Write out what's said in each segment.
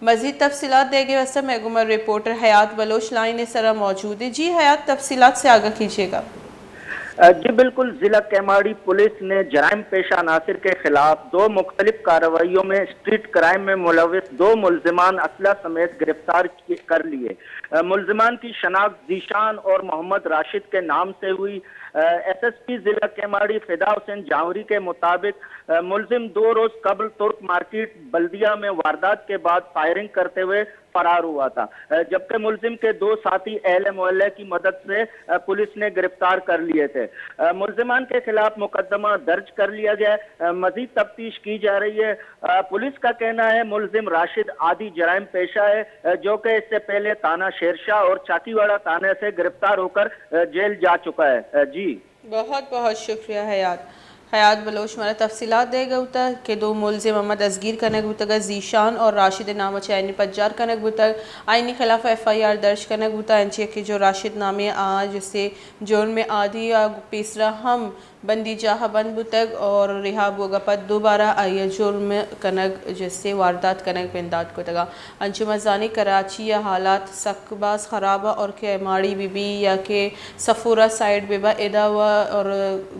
مزید تفصیلات دیگے واسطے میں گمر رپورٹر حیات بلوچ لائن سرا موجود ہے۔ جی حیات، تفصیلات سے آگاہ کیجیے گا۔ جی بالکل، ضلع کیماڑی پولیس نے جرائم پیشہ عناصر کے خلاف دو مختلف کارروائیوں میں اسٹریٹ کرائم میں ملوث دو ملزمان اسلحہ سمیت گرفتار کر لیے۔ ملزمان کی شناخت ذیشان اور محمد راشد کے نام سے ہوئی۔ ایس ایس پی ضلع کیماڑی فدا حسین جاوری کے مطابق، ملزم دو روز قبل ترک مارکیٹ بلدیہ میں واردات کے بعد فائرنگ کرتے ہوئے فرار ہوا تھا، جبکہ ملزم کے دو ساتھی اہل محلہ کی مدد سے پولیس نے گرفتار کر لیے تھے۔ ملزمان کے خلاف مقدمہ درج کر لیا گیا ہے، مزید تفتیش کی جا رہی ہے۔ پولیس کا کہنا ہے ملزم راشد عادی جرائم پیشہ ہے، جو کہ اس سے پہلے تھانہ شیرشاہ اور چاکیواڑہ تھانے سے گرفتار ہوکر جیل جا چکا ہے۔ جی۔ بہت بہت شکریہ حیات۔ حیات بلوچ مارا تفصیلات دے گا ہوتا کہ دو ملزم ہما دزگیر کنگ بوتگا، ذیشان اور راشد نام چہ آئینی پجار کنگ بوتگ، آئینی خلاف ایف آئی آر درج کنگ بوتا، انچی کہ جو راشد نامی آ جسے جرم عادی آ پیسرا ہم بندی جاہ بند بوتگ اور رہا بوگا پد دوبارہ آئی جرم کنگ جسے واردات کنگ بندات کتگا۔ انچو ما زانی کراچی ء حالات سک باز خراب ء اور کہ ماڑی بی بی یا کہ سفورا سائیڈ بی با ادا و اور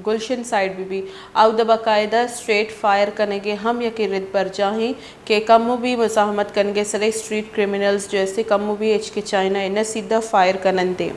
گلشن سائیڈ بی بی، اودا باقاعدہ اسٹریٹ فائر کنگے ہم یکے رد برجاہیں کہ کمو بھی مزاحمت کنگے سرے اسٹریٹ کرمنلز جو استے کمو بھی ہچکچائنا انہ سیدھا فائر کنندے۔